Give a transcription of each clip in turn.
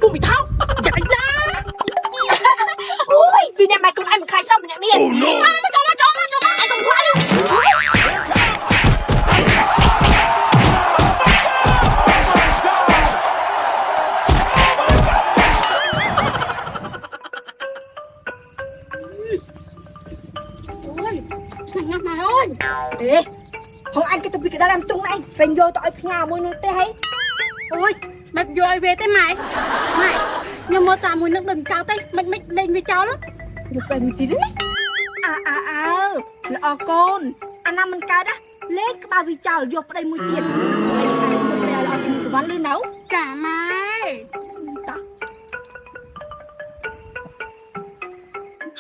ពុំមីថោកយ៉ាងណា អូយពីអ្នកម៉ែកូនឯងមិនខ្លាចសោះម្នាក់មាន ចូលមកចូលមកចូលមកអញកុំខ្លាចអូយឆ្ងាញ់ណាស់ម៉ែអើយ អេហងអញគេទៅពីកណ្ដាលទ្រុងឯងវិញយកទៅឲ្យផ្ញើមួយនោះទេហី អូយបែបយកឲ្យវាទេម៉ែម៉ែខ្ញុំមកតាមមួយនឹកដូចមិនកើតទេមិនមិនលេងវាចោលយកប្រៃមួយទៀតណា អើអើអើល្អកូនអាណាមិនកើតណាលេងក្បាលវាចោលយកប្តីមួយទៀតឯងឯងយកប្តីល្អពីប្រវត្តិលឺនៅ ចាម៉ែ តោះ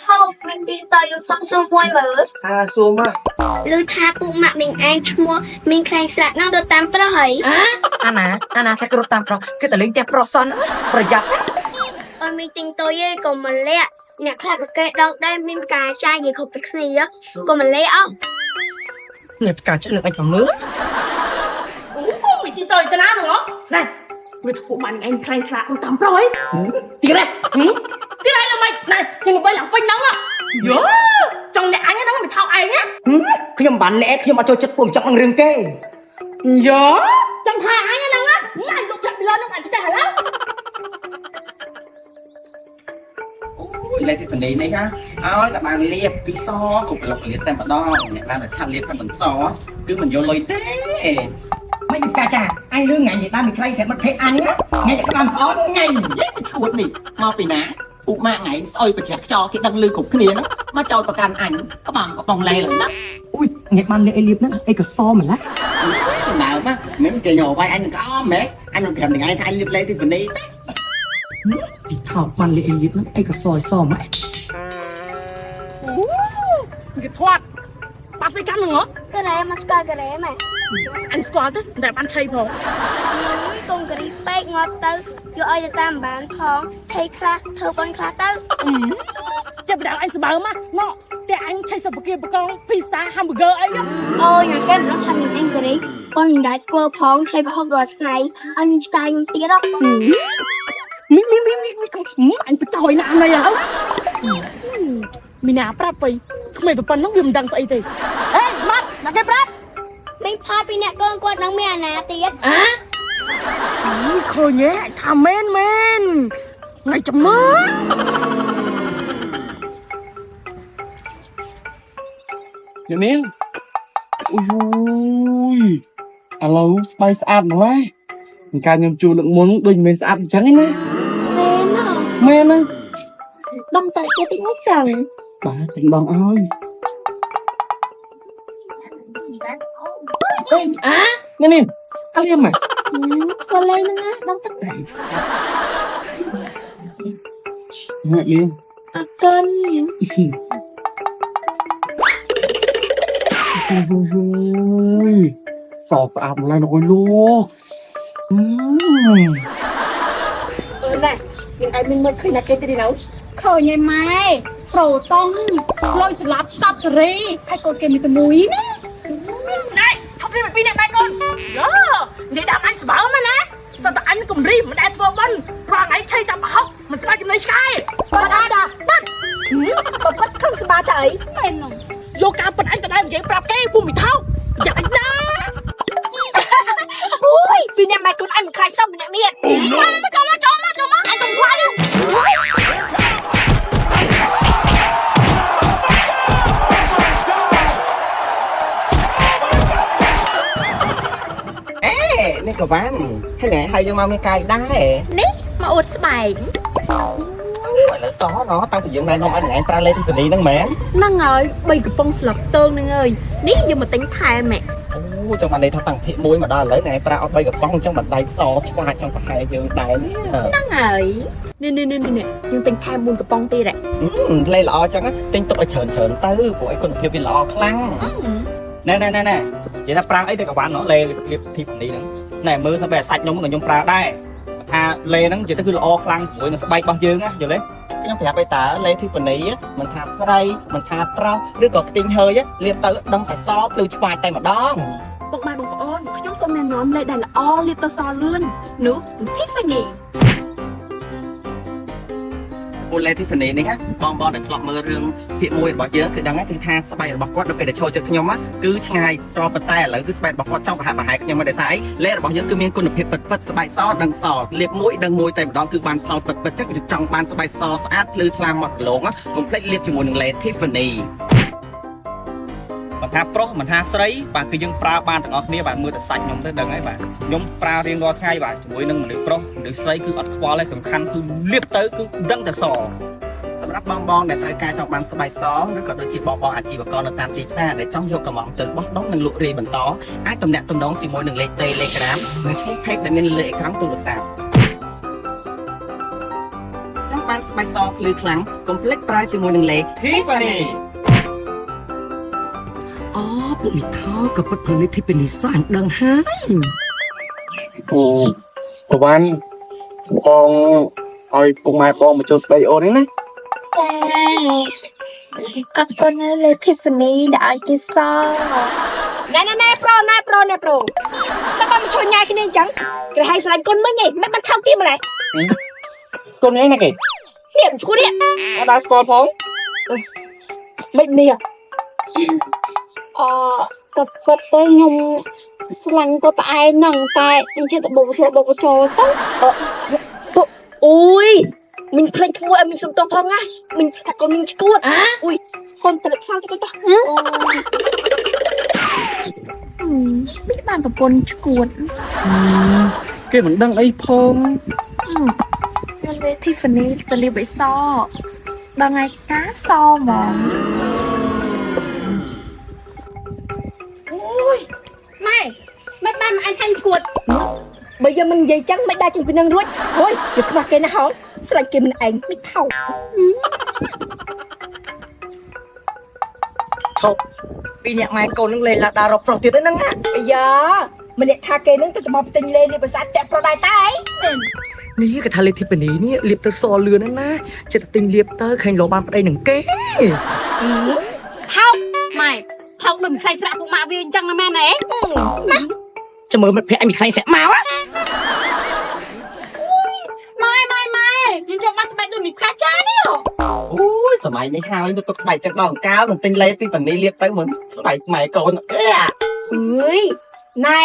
ឈប់មិនពីតយកសំសុំមួយមើល អាសួរមក ឮថាពួកម៉ាក់មីងឯងឈ្មោះមីងខ្លែងស្រាក់នឹងរត់តាមប្រុសហី អាណាអាណាថាគ្រប់តាមប្រុសគឺតែលេងផ្ទះប្រុសសនប្រយ័ត្នណា អើយមីងទិញតុយឯងក៏មកលាក់អ្នកខ្លះក៏គេដងដែរមានការចាយនិយាយគ្រប់តែគ្នាក៏មកលាក់អស់ នេះផ្កាឆ្លឹកអញសំមើ អូមីទីតយទៅណាបងស្នេហ៍វាធ្វើម៉ាក់ឯងខ្លែងស្លាកតាមប្រុសហីទៀតហ៎ទៀតហើយមិនស្នេហ៍ខ្ញុំល្បីឡើងពេញហ្នឹងយោចង់លាក់អញហ្នឹងមិនថោកឯងណា ខ្ញុំមិនបានលែខ្ញុំអត់ចូលចិត្តពួកចង់នឹងរឿងគេ យោចង់ថាអញហ្នឹងណាអញលោកចាក់ពីលើហ្នឹងអញចេះឥឡូវ អូយលេបពីពនីនេះហ่ะឲ្យតែបានលៀបគឺសគ្រប់ប្លុកលៀបតែម្ដងអ្នកណាដែលថាលៀបតែមិនសគឺមិនយកលុយទេ មិនផ្កាចាអញលឺថ្ងៃនិយាយបានមិនខ្លីស្រាប់មិត្តភេកអញណាថ្ងៃក្បាលប្អូនថ្ងៃ យេឈួតនេះមកពីណាឧម៉ាក់ថ្ងៃស្អុយប្រជ្រះខ្យល់គេដឹងលឺគ្រប់គ្នាហ្នឹងមកចោតប្រកាន់អញក្បំកំប៉ុងឡែឡើងណា អ៊ុយថ្ងៃបានលៀបអីលៀបហ្នឹងអីក៏សម្លះ សំដៅមកមិនគេញោវាយអញនឹងក្អមហ៎អញមិនប្រាប់នឹងឯងថាអញលៀបលេទីពនីទេ ពីថោកបានលៀបអីលៀបហ្នឹងអីក៏សយសមហ៎ អូគេធាត់បាក់ស្អីកាន់ហ្នឹងហ៎ ការ៉េមកស្គាល់ការ៉េម៉ែ អញស្គាល់ទេតែបានឆៃផង កុំការីពេកងាប់ទៅយកឲ្យទៅតាមបានផងឆៃខ្លះធ្វើប៉ុនខ្លះទៅ ចាប់ដៅអញសបើមកណោតែអញឆៃសុបគាបកងភីសាហាំប៊ឺហ្គឺអី អូយញ៉ាំគេមិនដឹងថាមីងឯងការីប៉ុនមិនដែរធ្វើផងឆៃប្រហុករាល់ថ្ងៃឲ្យខ្ញុំឆ្កែខ្ញុំទៀតហ៎ មីមីមីមីអញបចយណាស់នេះឥឡូវមីណាប្រាប់ទៅក្មេងប្រពន្ធហ្នឹងវាមិនដឹងស្អីទេហេម៉ាត់ណាគេប្រាប់ មីងផលពីអ្នកកូនគាត់នឹងមានអាណាទៀត អូយឃើញទេថាមែនមែនថ្ងៃចាំមើល អ្នកនាងអូយឥឡូវស្បែកស្អាតម្ល៉េះកាលខ្ញុំជួលលើកមុនដូចមិនមែនស្អាតអញ្ចឹងឯណា មែនហ៎ មែនណា ដំតើគេតិចមកចឹង បាទទាំងដងឲ្យអេអាអ្នកនាងអាលៀមហ៎ ក៏លេងហ្នឹងណាដំទឹក អ្នកនាង អត់កិន អូយសស្អាតម្ល៉េះលោកអើយលោកអឺ អឺណែមានឯងមានមើលឃើញណាគេទេនៅ ឃើញឯម៉ែប្រូតុងលុយស្លាប់កប់សេរីហើយកូនគេមានតែមួយណាណែថប់ពីអ្នកម៉ែកូនយោនិយាយដើមអញស្បើមកណាសត្វតែអញកំរីមិនដែលធ្វើបន់រាល់ថ្ងៃឆៃតាមប្រហុកមិនស្បើចំណៃឆ្កែ បាត់អត់ចាបាត់បើបាត់ខឹងស្បាតអី មែននោះយកការប៉ិនអញទៅដែរនិយាយប្រាប់គេពុំមីថោកយ៉ាងណា អូយពីអ្នកម៉ែកូនឯងមិនខ្លាចសោះម្នាក់មាន ចូលមកចូលមកចូលមកអញកុំខ្លាច អេនេះក៏បានហើយណែហើយយើងមកមានកាយដែរ នេះមកអួតស្បែក អូឥឡូវសណោះតាំងពីយើងណែនាំឲ្យអ្នកឯងប្រើលេទីពនីហ្នឹងមែន ហ្នឹងហើយបីកំប៉ុងស្លឹកតើងហ្នឹងអើយនេះយកមកទិញថែមហ៎ អូចង់បានន័យថាតាំងភាគមួយមកដល់ឥឡូវអ្នកឯងប្រើអត់3កំប៉ុងអញ្ចឹងបណ្ដៃសឆ្វាចចង់ប្រហែលយើងដែរនេះ ហ្នឹងហើយនេះនេះនេះនេះយើងទិញថែម4កំប៉ុងទៀតហ៎ លេល្អចឹងទិញទុកឲ្យច្រើនច្រើនទៅព្រោះអីគុណភាពវាល្អខ្លាំង ណែណែណែណែនិយាយថាប្រាំងអីទៅក៏បានណោះលេលៀបធីពនីហ្នឹងណែមើលសបែសាច់ខ្ញុំក៏ខ្ញុំប្រើដែរថាលេហ្នឹងនិយាយទៅគឺល្អខ្លាំងជាមួយនឹងស្បែករបស់យើងណាយល់ទេ ខ្ញុំប្រាប់ឲ្យតើលេធីប៉នីមិនថាស្រីមិនថាប្រុសឬក៏ខ្ទីងហើយលាបទៅដឹងថាសភ្លឺឆ្វាយតែម្ដង ពុកម៉ែបងប្អូនខ្ញុំសូមណែនាំលេដែលល្អលាបទៅសលឿននោះ Tiffany ពូលេ Tiffany នេះណាបងបងដែលធ្លាប់មើលរឿងភាគ1របស់យើងគឺដឹងហើយគឺថាស្បែករបស់គាត់នៅពេលដែលចូលចិត្តខ្ញុំណាគឺឆ្ងាយក៏ប៉ុន្តែឥឡូវគឺស្បែករបស់គាត់ចង់ប្រហាក់ប្រហែលខ្ញុំមកដោយសារអីលេរបស់យើងគឺមានគុណភាពពិតពិតស្បែកសដឹងសលាបមួយដឹងមួយតែម្ដងគឺបានផលពិតពិតចឹងគឺចង់បានស្បែកសស្អាតភ្លឺថ្លាម៉ត់ក្រឡងកុំភ្លេចលាបជាមួយនឹងលេ Tiffany មិនថាប្រុសមិនថាស្រីបាទគឺយើងប្រើបានទាំងអស់គ្នាបាទមើលតែសាច់ខ្ញុំទៅដឹងហើយបាទខ្ញុំប្រើរៀងរាល់ថ្ងៃបាទជាមួយនឹងមនុស្សប្រុសមនុស្សស្រីគឺអត់ខ្វល់ទេសំខាន់គឺលាបទៅគឺដឹងតែស សម្រាប់បងបងដែលត្រូវការចង់បានស្បែកសឬក៏ដូចជាបងបងអាជីវករនៅតាមទីផ្សារដែលចង់យកកម្ម៉ង់ទៅបោះដុំនិងលក់រាយបន្តអាចទំនាក់ទំនងជាមួយនឹងលេខ Telegram និងឈ្មោះ page ដែលមានលើអេក្រង់ទូរស័ព្ទចង់បានស្បែកសភ្លឺខ្លាំងកុំភ្លេចប្រើជាមួយនឹងលេខ Tiffany អូពួកមីថោក៏ពិតព្រលី Tiffany សោះអញដឹងហើយ អូកវ៉ាន់បងឲ្យពុកម៉ែបងមកចូលស្ដីអូននេះណា ចាអរគុណណាស់លេ Tiffany ដែលឲ្យគេស ណែណែណែប្រូណែប្រូណែប្រូមិនបានមកជួយញ៉ាយគ្នាអញ្ចឹងគេឲ្យស្រឡាញ់កូនមិញឯងមិនបានថោកទាបម្ល៉េះ កូននេះណាគេ នេះឈួតនេះ អត់ដែរស្គាល់ផង មិននេះ អក៏ពិតទៅខ្ញុំស្លាញ់គាត់តែឯងហ្នឹងតែខ្ញុំចេះតែបោកចូលបោកចូលទៅ អូយមីងភ្លេចក្មួយឲ្យមីងសុំទោសផងណាមីងថាកូនមីងឈួតអូយកូនត្រឹបខ្លាំងទៅកូនតោះ មិនបានប្រពន្ធឈួត គេមិនដឹងអីផង ខ្ញុំលេ Tiffany ទៅលាបឲ្យសដល់ថ្ងៃកាសហ្មងអូយម៉ែមិនបានមកអញថាញ់ឈួត បើយើងមិននិយាយចឹងមិនដែរចេញពីនឹងរួចអូយវាខ្វះគេណាស់ហងស្រឡាញ់គេមិនឯងមិនថោក ឈប់ពីអ្នកម៉ែកូននឹងលេងឡាដារកប្រុសទៀតហ្នឹងណា អាយ៉ាម្នាក់ថាគេនឹងទៅមកទិញលេនេះប្រាសាទតាក់ប្រុសដែរតែអី នេះគេថាលេ Tiffany នេះលាបទៅសលឿនណាស់ណាចិត្តតែទិញលាបទៅឃើញលោបានប្តីនឹងគេ ថោកម៉ែថោកដូចមិនខ្លាចស្រាក់ពុកម៉ាក់វាអញ្ចឹងណាមែនទេ ចាំមើលមិត្តភក្តិឲ្យមីខ្លែងស្រាក់មក ម៉ែម៉ែម៉ែខ្ញុំចង់បានស្បែកដូចមីផ្កាចានេះ អូយសម័យនេះហើយទៅទុកស្បែកចឹងដល់អង្កាលនឹងទិញលេ Tiffany លាបទៅមើលស្បែកម៉ែកូនអឺ អើយណែ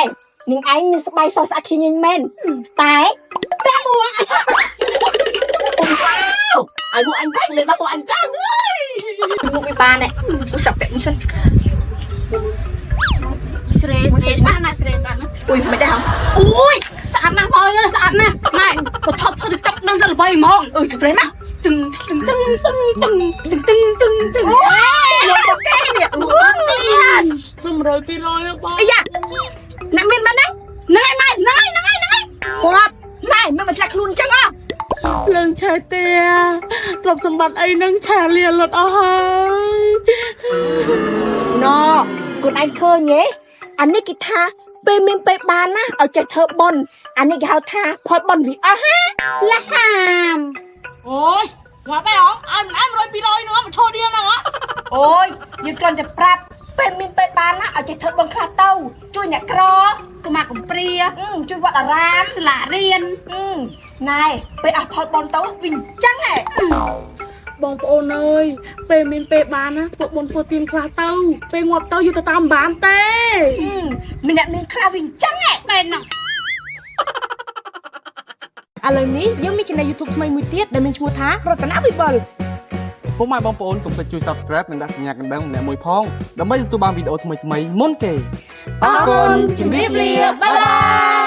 នាងឯងមានស្បែកសស្អាតខ្ញញមែនតែពាក់មួក ឲ្យពួកអញបាញ់លេដល់ពួកអញចាំ មួកវាបានណែអូសាប់ពាក់មួយសិន ស្រេស្រេស្អាតណាស់ស្រេស្អាតណាស់ អុយមិនដែរហ៎ អូយស្អាតណាស់បងអើយស្អាតណាស់ម៉ែបើថប់ថប់ទឹកដឹងតែល្បីហ្មង អឺជម្រេះមក ទឹងទឹងទឹងទឹងទឹងទឹងទឹងទឹងទឹង យកមកគេនេះ មកទៀត សុំ100 200បង អាយ៉ាអ្នកមានបានណា ហ្នឹងហើយម៉ែហ្នឹងហើយហ្នឹងហើយហ្នឹងហើយ ងាប់ណែមិនមកឆ្លាក់ខ្លួនអញ្ចឹងអ ភ្លើងឆេះទេទ្រព្យសម្បត្តិអីនឹងឆាលាលត់អស់ហើយ ណខ្លួនឯងឃើញទេអានេះគេថាពេលមានពេលបានណាឲ្យចេះធ្វើបុណ្យអានេះគេហៅថាផលបុណ្យវាអស់ហា លះហាម អូយងាប់ហើយហ៎ឲ្យមិនអញ100 200នោះមកឈរដៀលហ្នឹងហ៎ អូយយើងគ្រាន់តែប្រាប់ពេលមានពេលបានណាឲ្យចេះធ្វើបុណ្យខ្លះទៅជួយអ្នកក្រ កុមារកំព្រា អឺជួយវត្តអារាម សាលារៀន អឺណែពេលអស់ផលបុណ្យទៅវិញចឹងហ៎ បងប្អូនអើយពេលមានពេលបានណាធ្វើបុណ្យធ្វើទានខ្លះទៅពេលងាប់ទៅយកទៅតាមបានទេ អឺមានអ្នកមានខ្លះវិញចឹងហ៎ បែនហ្នឹង ឥឡូវនេះយើងមាន channel YouTube ថ្មីមួយទៀតដែលមានឈ្មោះថារតនវិបុល ពុកម៉ែបងប្អូនកុំភ្លេចជួយ Subscribe និងដាក់សញ្ញាកណ្ដឹងម្នាក់មួយផងដើម្បីទទួលបានវីដេអូថ្មីៗមុនគេ អរគុណជំរាបលាបាយបាយ